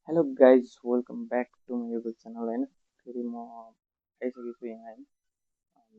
Hello guys welcome back to my YouTube channel होइन फेरि म आइसकेको छु यहाँ होइन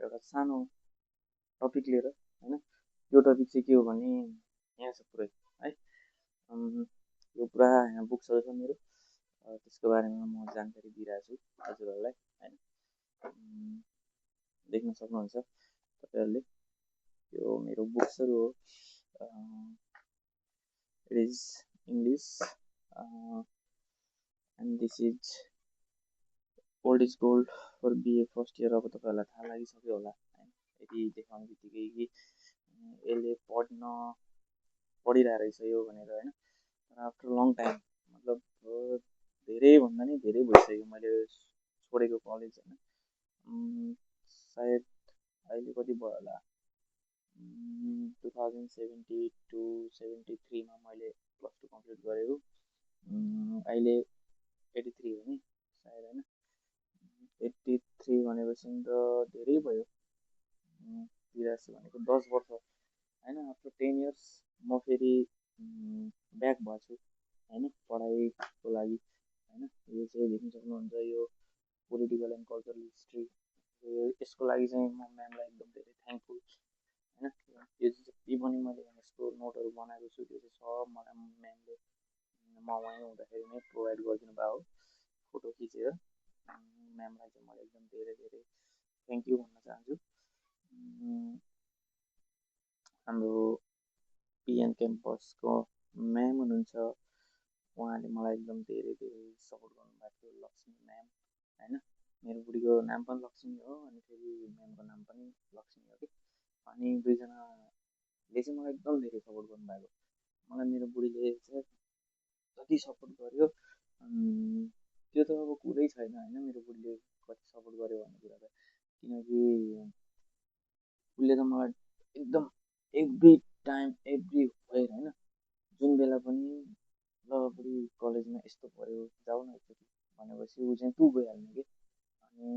एउटा सानो टपिक लिएर होइन यो टपिक चाहिँ के हो भने यहाँ छ पुरै है यो पुरा यहाँ बुक्सहरू छ मेरो त्यसको बारेमा म जानकारी दिइरहेको छु हजुरहरूलाई होइन देख्न सक्नुहुन्छ तपाईँहरूले यो मेरो बुक्सहरू हो it is English and this is old is gold for BA first year. अब तपाईँहरूलाई थाहा लागिसक्यो होला होइन यति देखाउने बित्तिकै कि यसले पढिरहेको रहेछ यो भनेर होइन तर आफ्टर लङ टाइम मतलब धेरैभन्दा नि धेरै भइसक्यो मैले छोडेको कलेज होइन सायद अहिले कति भयो होला 2072-73मा मैले प्लस टू कम्प्लिट गरेको अहिले 83 हो नि सायद होइन 83 भनेपछि त धेरै भयो 83 भनेको 10 वर्ष होइन आफ्टर 10 इयर्स म फेरि ब्याक भएको छु होइन पढाइको लागि होइन यो चाहिँ देख्न सक्नुहुन्छ यो पोलिटिकल एन्ड कल्चरल हिस्ट्री यसको लागि चाहिँ म म्यामलाई एकदम धेरै थ्याङ्कफुल होइन यो जति पनि मैले यसको नोटहरू बनाएको छु त्यो चाहिँ सब मलाई म्यामले म वहीँ हुँदाखेरि नै प्रोभाइड गरिदिनु भएको हो फोटो खिचेर म्यामलाई चाहिँ मैले एकदम धेरै धेरै थ्याङ्क यू भन्न चाहन्छु हाम्रो पिएन क्याम्पसको म्याम हुनुहुन्छ उहाँले मलाई एकदम धेरै धेरै सपोर्ट गर्नुभएको थियो लक्ष्मी म्याम होइन मेरो बुढीको नाम पनि लक्ष्मी हो अनि फेरि म्यामको नाम पनि लक्ष्मी हो कि अनि दुईजनाले चाहिँ मलाई एकदम धेरै सपोर्ट गर्नुभएको मलाई मेरो बुढीले चाहिँ जति सपोर्ट गर्यो त्यो त अब कुरै छैन होइन मेरो बुढीले कति सपोर्ट गर्यो भन्ने कुरा त किनकि उसले त मलाई एकदम एभ्री टाइम एभ्री वेयर होइन जुन बेला पनि ल बुढी कलेजमा यस्तो पऱ्यो जाऊ न एकचोटि भनेपछि ऊ चाहिँ तँ गइहाल्ने कि अनि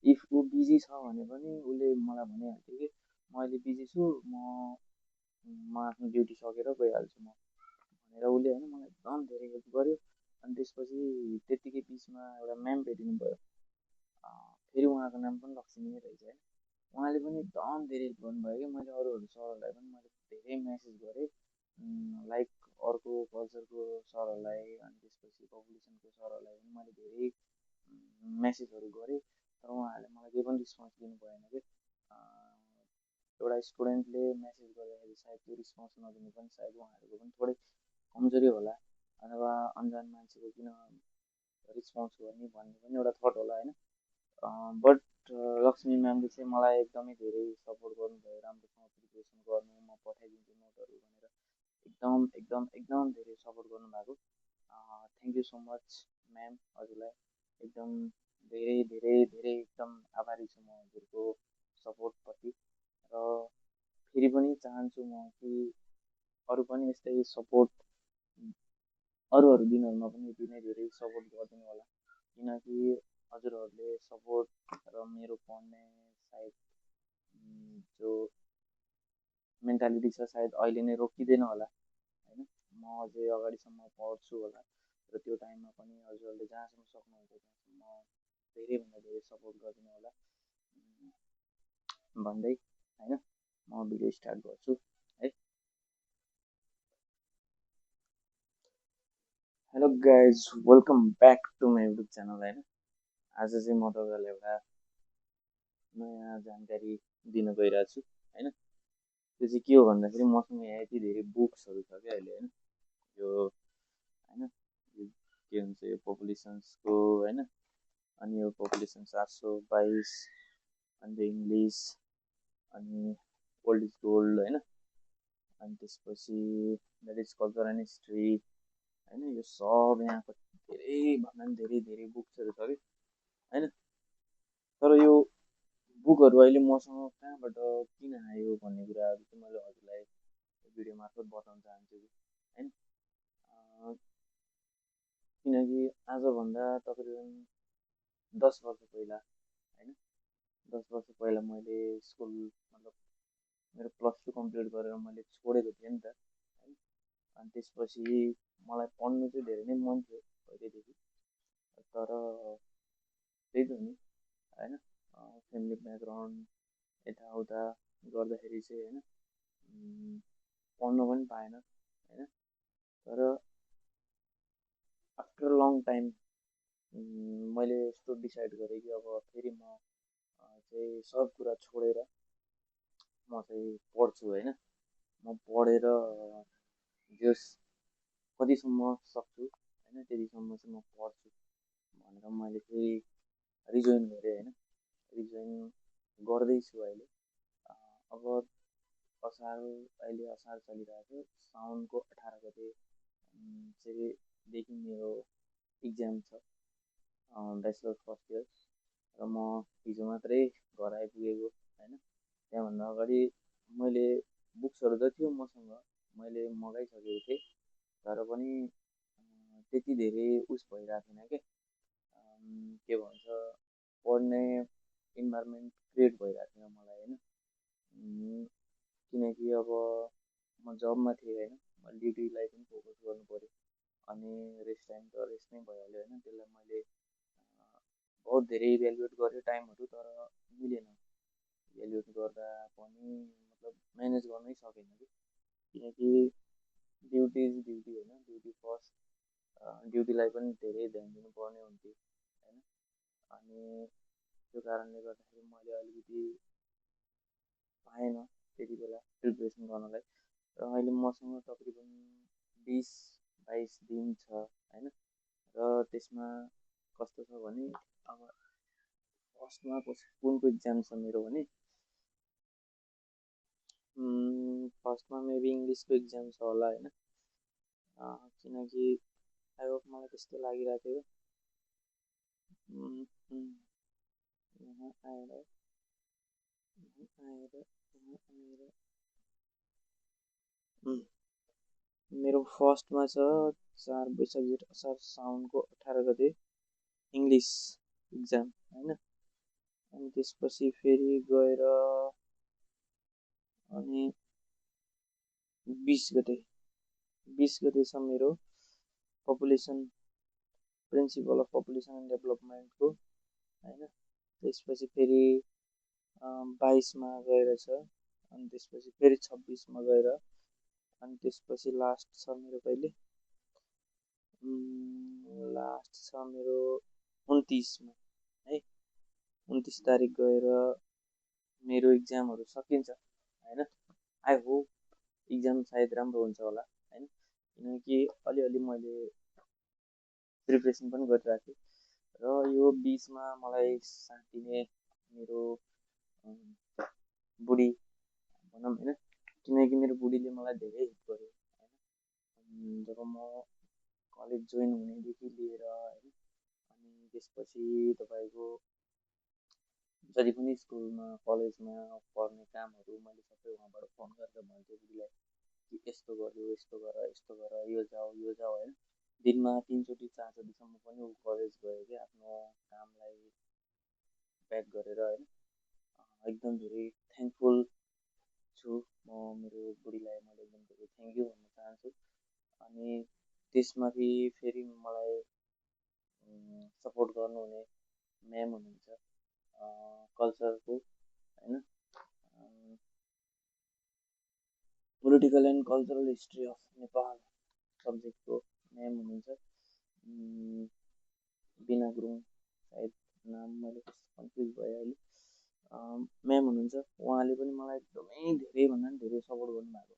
इफ ऊ बिजी छ भने पनि उसले मलाई भनिहाल्थ्यो कि म अहिले बिजी छु म आफ्नो ड्युटी सकेर गइहाल्छु म भनेर उसले होइन मलाई एकदम धेरै हेल्प गर्यो अनि त्यसपछि त्यत्तिकै बिचमा एउटा म्याम भेटिनु भयो फेरि उहाँको नाम पनि लक्ष्मी नै रहेछ होइन उहाँले पनि एकदम धेरै हेल्प गर्नुभयो कि मैले अरूहरू सरहरूलाई पनि मैले धेरै म्यासेज गरेँ लाइक अर्को कल्चरको सरहरूलाई अनि त्यसपछि पपुलेसनको सरहरूलाई पनि मैले धेरै म्यासेजहरू गरेँ तर उहाँहरूले मलाई केही पनि रिस्पोन्स दिनु भएन कि एउटा स्टुडेन्टले म्यासेज गर्दाखेरि सायद त्यो रिस्पोन्स नदिनु पनि सायद उहाँहरूको पनि थोरै कमजोरी होला अथवा अन्जान मान्छेको किन रिस्पोन्स गर्ने भन्ने पनि एउटा थट होला होइन बट लक्ष्मी म्यामले चाहिँ मलाई एकदमै धेरै सपोर्ट गर्नुभयो राम्रोसँग प्रिपेरेसन गर्नु म पठाइदिन्छु नोटहरू भनेर एकदम एकदम एकदम धेरै सपोर्ट गर्नुभएको thank you so much ma'am हजुरलाई एकदम धेरै धेरै धेरै एकदम आभारी छु म हजुरको सपोर्टप्रति र फेरि पनि चाहन्छु म कि अरू पनि यस्तै सपोर्ट अरू दिनहरूमा पनि यति नै धेरै सपोर्ट गरिदिनु होला किनकि हजुरहरूले सपोर्ट र मेरो पढ्ने सायद जो मेन्टालिटी छ सायद अहिले नै रोकिँदैन होला होइन म अझै अगाडिसम्म पढ्छु होला र त्यो टाइममा पनि हजुरहरूले जहाँसम्म सक्नुहुन्छ त्यहाँसम्म धेरैभन्दा धेरै सपोर्ट गरिदिनु होला भन्दै होइन म भिडियो स्टार्ट गर्छु है hello guys welcome back to my YouTube channel होइन आज चाहिँ म तपाईँहरूलाई एउटा नयाँ जानकारी दिन गइरहेको छु होइन त्यो चाहिँ के हो भन्दाखेरि मसँग यहाँ यति धेरै बुक्सहरू छ क्या अहिले होइन यो होइन के भन्छ यो पपुलेसन्सको होइन अनि यो पपुलेसन 722 अनि इङ्ग्लिस अनि ओल्ड इज गोल्ड होइन अनि त्यसपछि that is culture and history होइन यो सब यहाँको धेरैभन्दा पनि धेरै धेरै बुक्सहरू छ कि होइन तर यो बुकहरू अहिले मसँग कहाँबाट किन आयो भन्ने कुराहरू चाहिँ मैले हजुरलाई भिडियो मार्फत बताउन चाहन्छु कि होइन किनकि आजभन्दा तकरिबन 10 वर्ष पहिला होइन 10 वर्ष पहिला मैले स्कुल मतलब मेरो प्लस टू कम्प्लिट गरेर मैले छोडेको थिएँ नि त है अनि त्यसपछि मलाई पढ्नु चाहिँ धेरै नै मन थियो यताउता गर्दाखेरि चाहिँ होइन पढ्नु पनि पाएन होइन। तर आफ्टर लङ टाइम मैले यस्तो डिसाइड गरेँ कि अब फेरि म चाहिँ सब कुरा छोडेर म चाहिँ पढ्छु होइन। म पढेर जस कतिसम्म सक्छु होइन त्यतिसम्म चाहिँ म पढ्छु भनेर मैले फेरि रिजोइन गरेँ होइन। रिजोइन गर्दैछु अहिले। अब अहिले असार चलिरहेको छ। साउनको 18 गते चाहिँदेखि मेरो इक्जाम छ ब्याचलर फर्स्ट इयर। र म हिजो मात्रै घर आइपुगेको होइन। त्यहाँभन्दा अगाडि मैले बुक्सहरू त थियो मसँग, मैले मगाइसकेको थिएँ। तर पनि त्यति धेरै उस भइरहेको थिएन क्या, के भन्छ पढ्ने इन्भाइरोमेन्ट क्रिएट भइरहेको थिएन मलाई होइन। किनकि अब म जबमा थिएँ होइन, मैले ड्युटीलाई पनि फोकस गर्नु पऱ्यो। अनि रेस्ट टाइम त रेस्ट नै भइहाल्यो होइन। त्यसलाई मैले बहुत धेरै इभ्यालुएट गरेँ टाइमहरू, तर मिलेन। इभ्यालुएट गर्दा पनि मतलब म्यानेज गर्नै सकेन कि, किनकि ड्युटी इज ड्युटी होइन, ड्युटी फर्स्ट। ड्युटीलाई पनि धेरै ध्यान दिनुपर्ने हुन्थ्यो होइन। अनि त्यो कारणले गर्दाखेरि मैले अलिकति पाएन त्यति बेला प्रिपरेसन गर्नलाई। र अहिले मसँग तकरिबन 20-22 दिन छ होइन। र त्यसमा कस्तो छ भने अब फर्स्टमा कुनको इक्जाम छ मेरो भने फर्स्टमा मेबी इङ्ग्लिसको इक्जाम छ होला होइन। किनकि आई होप मलाई त्यस्तो लागिरहेको थियो। यहाँ आएर मेरो फर्स्टमा छ 4 वैशाख जेठ असार साउनको 18 गते इङ्ग्लिस इक्जाम होइन। अनि त्यसपछि फेरि गएर अनि 20 गते छ मेरो population principal of population and डेभलपमेन्टको होइन। त्यसपछि फेरि 22मा गएर छ। अनि त्यसपछि फेरि 26मा गएर, अनि त्यसपछि लास्ट छ मेरो कहिले लास्ट छ मेरो 29मा है। 29 तारिक गएर मेरो इक्जामहरू सकिन्छ होइन। आई होप इक्जाम सायद राम्रो हुन्छ होला होइन। किनकि अलिअलि मैले प्रिपरेसन पनि गरिरहेको थिएँ। र यो 20मा मलाई साथ दिने मेरो बुढी भनौँ होइन। किनकि मेरो बुढीले मलाई धेरै हेल्प गर्यो होइन। जब म कलेज जोइन हुनेदेखि लिएर होइन, अनि त्यसपछि तपाईँको जति पनि स्कुलमा कलेजमा पढ्ने कामहरू मैले सबै उहाँबाट फोन गरेर भन्थेँ बुढीलाई कि यस्तो गर्यो, यस्तो गर, यस्तो गर, यो जाऊ होइन। दिनमा 3 चोटि 4 चोटिसम्म पनि ऊ कलेज गयो कि आफ्नो कामलाई ब्याक गरेर होइन। एकदम धेरै थ्याङ्कफुल छु म मेरो बुढीलाई। मैले एकदम धेरै थ्याङ्क यू भन्न चाहन्छु। अनि त्यसमाथि फेरि मलाई सपोर्ट गर्नुहुने म्याम हुनुहुन्छ कल्चरको होइन, political and cultural history of Nepal सब्जेक्टको म्याम हुनुहुन्छ बिना गुरुङ, सायद नाम मैले कन्फ्युज भएँ अहिले। म्याम हुनुहुन्छ, उहाँले पनि मलाई एकदमै धेरैभन्दा पनि धेरै सपोर्ट गर्नुभएको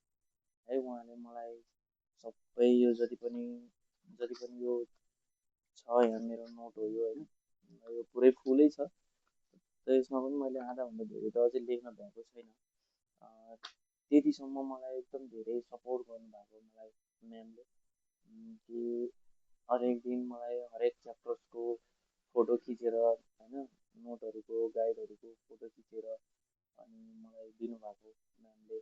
है। उहाँले मलाई सबै यो जति पनि यो छ यहाँ मेरो नोट हो यो होइन, यो पुरै फुलै छ। र यसमा पनि मैले आधाभन्दा धेरै त अझै लेख्न भ्याएको छैन। त्यतिसम्म मलाई एकदम धेरै सपोर्ट गर्नुभएको मलाई म्यामले, कि हरेक दिन मलाई हरेक च्याप्टर्सको फोटो खिचेर होइन, नोटहरूको गाइडहरूको फोटो खिचेर अनि मलाई दिनुभएको म्यामले।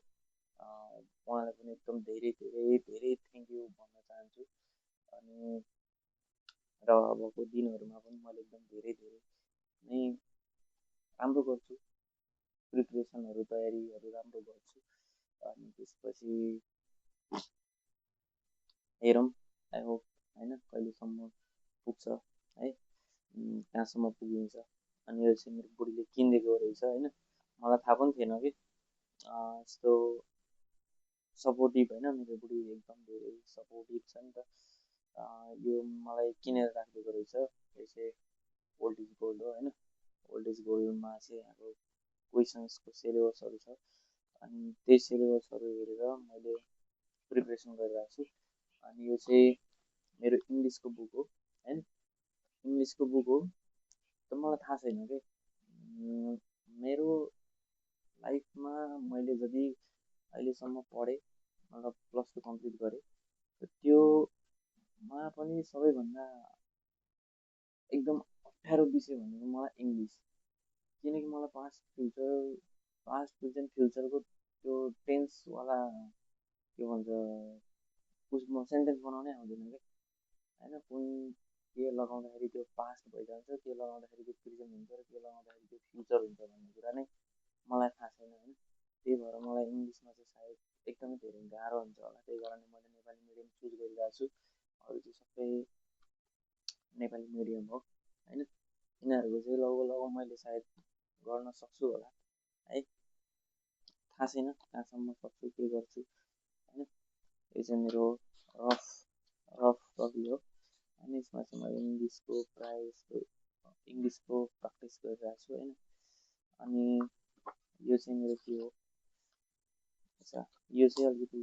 उहाँलाई पनि एकदम धेरै धेरै धेरै थ्याङ्क यू भन्न चाहन्छु। अनि र अबको दिनहरूमा पनि मैले एकदम धेरै धेरै नै राम्रो गर्छु, प्रिपरेसनहरू तयारीहरू राम्रो गर्छु। अनि त्यसपछि हेरौँ आई होप होइन कहिलेसम्म पुग्छ है, कहाँसम्म पुगिन्छ। अनि यो चाहिँ मेरो बुढीले किनिदिएको रहेछ होइन। मलाई थाहा पनि थिएन कि यस्तो सपोर्टिभ होइन, मेरो बुढी एकदम धेरै सपोर्टिभ छ नि त। यो मलाई किनेर राखिदिएको रहेछ, यो चाहिँ ओल्ड इज गोल्ड हो होइन। ओल्ड इज गोल्डमा चाहिँ अब क्वेसन्सको सिलेबसहरू छ, अनि त्यही सिलेबसहरू हेरेर मैले प्रिपरेसन गरिरहेको छु। अनि यो चाहिँ मेरो इङ्ग्लिसको बुक हो होइन, इङ्ग्लिसको बुक हो। त मलाई थाहा छैन कि मेरो लाइफमा मैले जति अहिलेसम्म पढेँ, मतलब प्लस टू कम्प्लिट गरेँ, त्योमा पनि सबैभन्दा एकदम अप्ठ्यारो विषय भनेको मलाई इङ्ग्लिस। किनकि मलाई पास्ट प्रेजेन्ट फ्युचरको त्यो टेन्सवाला के भन्छ उसमा सेन्टेन्स बनाउनै आउँदैन क्या होइन। कुन के लगाउँदाखेरि त्यो पास्ट भइजान्छ, के लगाउँदाखेरि त्यो प्रेजेन्ट हुन्छ, र के लगाउँदाखेरि त्यो फ्युचर हुन्छ भन्ने कुरा नै मलाई थाहा छैन होइन। त्यही भएर मलाई इङ्ग्लिसमा चाहिँ सायद एकदमै धेरै गाह्रो हुन्छ होला, त्यही कारणले मैले नेपाली मिडियम चुज गरिरहेको छु। अरू चाहिँ सबै नेपाली मिडियम हो होइन। यिनीहरूको चाहिँ लगभग मैले सायद गर्न सक्छु होला है, थाहा छैन कहाँसम्म सक्छु के गर्छु होइन। यो चाहिँ मेरो रफ रफ कपी हो होइन। यसमा चाहिँ मैले इङ्ग्लिसको प्रायः जस्तो इङ्ग्लिसको प्र्याक्टिस गरिरहेको छु होइन। अनि यो चाहिँ मेरो के हो, अच्छा यो चाहिँ अलिकति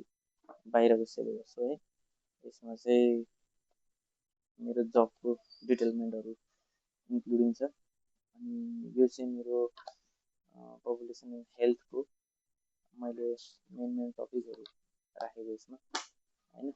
बाहिरको सिलेबस हो है। यसमा चाहिँ मेरो जबको डिटेलमेन्टहरू इन्क्लुडिङ छ। अनि यो चाहिँ मेरो पपुलेसन हेल्थको मैले मेन टपिकहरू राखेको यसमा होइन।